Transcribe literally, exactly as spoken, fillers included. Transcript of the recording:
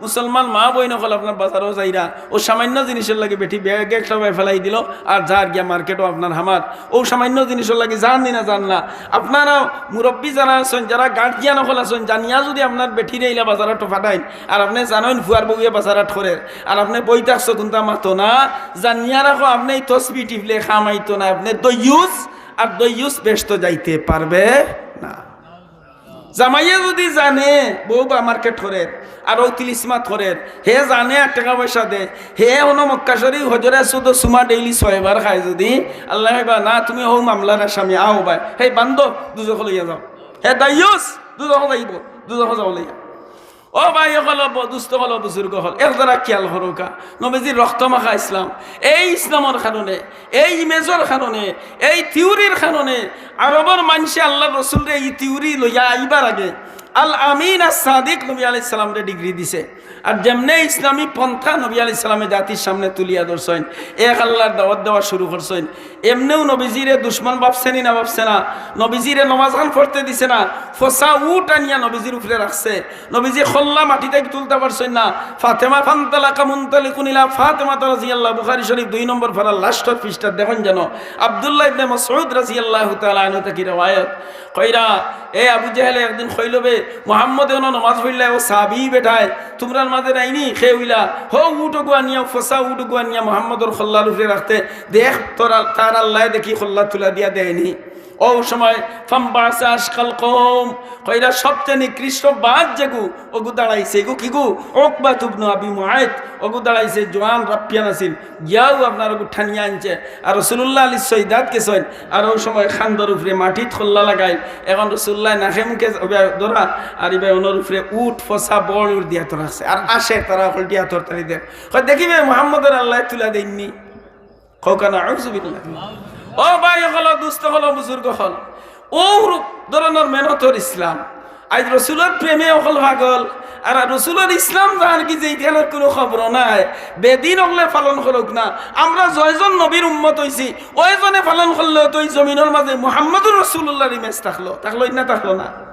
মুসলমান মা বইন অকল, আপনার বাজারো যাইরা, অউ সামান্য জিনিসর লাগি বেটি ব্যাগ একটা ফেলাই দিল, আর যার গিয়া মার্কেটো আপনার হামার, অউ সামান্য জিনিসর লাগি যান নি না যান না। আপনারা মুরব্বি যারা আছইন, যারা গার্জিয়ান অকল আছইন, জানিয়া যুদি আপনার বেটিরে ইলা বাজারো পাঠাইন, আর আপনে জানইন ফুয়ার বউয়ে বাজারহাট করের, আর আপনে বই থাকছো কুন্তা মাতো না, জানিয়া রাখো, আপনে ই তসবি টিপলে কাম আইতো না, আপনে দইয়ুস, আর দইয়ুস বেহেস্তো যাইতে পারবে না। জামাইয়ে যুদি জানে বউ বা মার্কেট করের, আর অউ তিলিসমাত করের, হে জানে আর টেকা পয়সা দে, হে অনো মক্কা শরিফ হজরে আসওয়াদো চুমা ডেইলি ছয়বার খায় যুদি, আল্লায় কইবা, "না, তুমি অউ মামলার আসামি, আও ভাই, হেই বান্দো, দুজখো লইয়া যাও।" হে দাইয়ুস, দুজখো যাইবো, দুজখো যাও লইয়া। ও ভাই অকল, ব-, দুস্ত অকল, বুজুর্গ অকল, একদারা খিয়াল করউক্কা। নবীজির রক্ত মাখা ইসলাম। এই ইসলামর কারণে, এই ইমেজর কারণে, এই থিওরির কারণে আরবর মানষে আল্লার রসুলরে ই থিওরি লইয়া আইবার আগে আল আমিন আস সাদিক নবী আলাইহিস সালামরে ডিগ্রি দিছে। আর যেমনে ইসলামী পন্থা নবী আলাইহিস সালামে জাতির সামনে তুলিয়া ধরছইন, এক আল্লার দাওয়াত দেওয়া শুরু করছইন, এমনেউ নবীজিরে দুশমন ভাবছে নি না ভাবছে না? নবীজিরে নমাজ খান পড়তে দিছে না? ফসা উট আনিয়া নবীজির উপরে রাখছে। নবীজি খল্লা মাটি থাকি তুলতা পারছইন না। ফাতেমা ফান্তালাকা মুনতালিকুন ইলা ফাতেমা রাদিয়াল্লাহু, বুখারী শরিফ দুই নম্বর পারা লাস্টর পৃষ্ঠাত দেখইন যেন আব্দুল্লাহ ইবনে মাসউদ রাদিয়াল্লাহু তাআলা আনহু থাকি রেওয়ায়ত। কইরা, এ আবু জেহেলে একদিন কইলো বে, "মুহাম্মদে অনো নমাজ পড়লা, অউ সাহাবী বেটায়, তুমরার মাঝে নাইনি?" কে অইলা, "হউ উট অগু আনিয়া, ফসা উট অগু আনিয়া মুহাম্মদর খল্লার উপরে রাখতে, দেখ তোর আল-, তার আল্লায় দেখি খল্লা তুলা দিয়া দেয়নি।" অউ সময় ফাম্বাসা আশকাল কওম, কইরা সবচেয়ে নিকৃষ্ট বাদ যেগু, অগু দাঁড়াইছে, এগু কিগু? উকবাত ইবনু আবি মুআইত, অগু দাঁড়াইছে, জোয়ান রাফিয়ান আছিল, গিয়াউ আপনার অগু টানিয়া আনছে। আর রাসুলুল্লাহ আলী সৈদাত গেছইন, আর অউ সময় কান্দর উপরে মাটিত খল্লা লাগাইল। এখন রাসুলুল্লাহ নাকে মুখে ইবা ধরা, আর ইবা অনর উপরে উট ফসা বড় উট দিয়া তো রাখছে, আর আসে তারা অকল দিয়া তরতারি দেয়। কয়, "দেখি বে, মুহাম্মদর আল্লায় তুলা দেইননি।" কউক্কা না, আউযুবিল্লাহ। ও ভাই অকল, দুস্ত অকল, বুজুর্গ অকল, অউ ধরনর মেহনতর ইসলাম। আইজ রসুলর প্রেমে অকল পাগল, আর রসুলর ইসলাম যার কি যে ইখানর কুনু খবর নাই। বেদিন অকলে পালন করউক না, আমরা জয়জন নবীর উম্মত অইছি, অউ জনে পালন করলেউ তো ই জমিনর মাঝে মুহাম্মদুর রাসুলুল্লাহর ইমেজ থাকলো, থাকলো না, থাকলো না?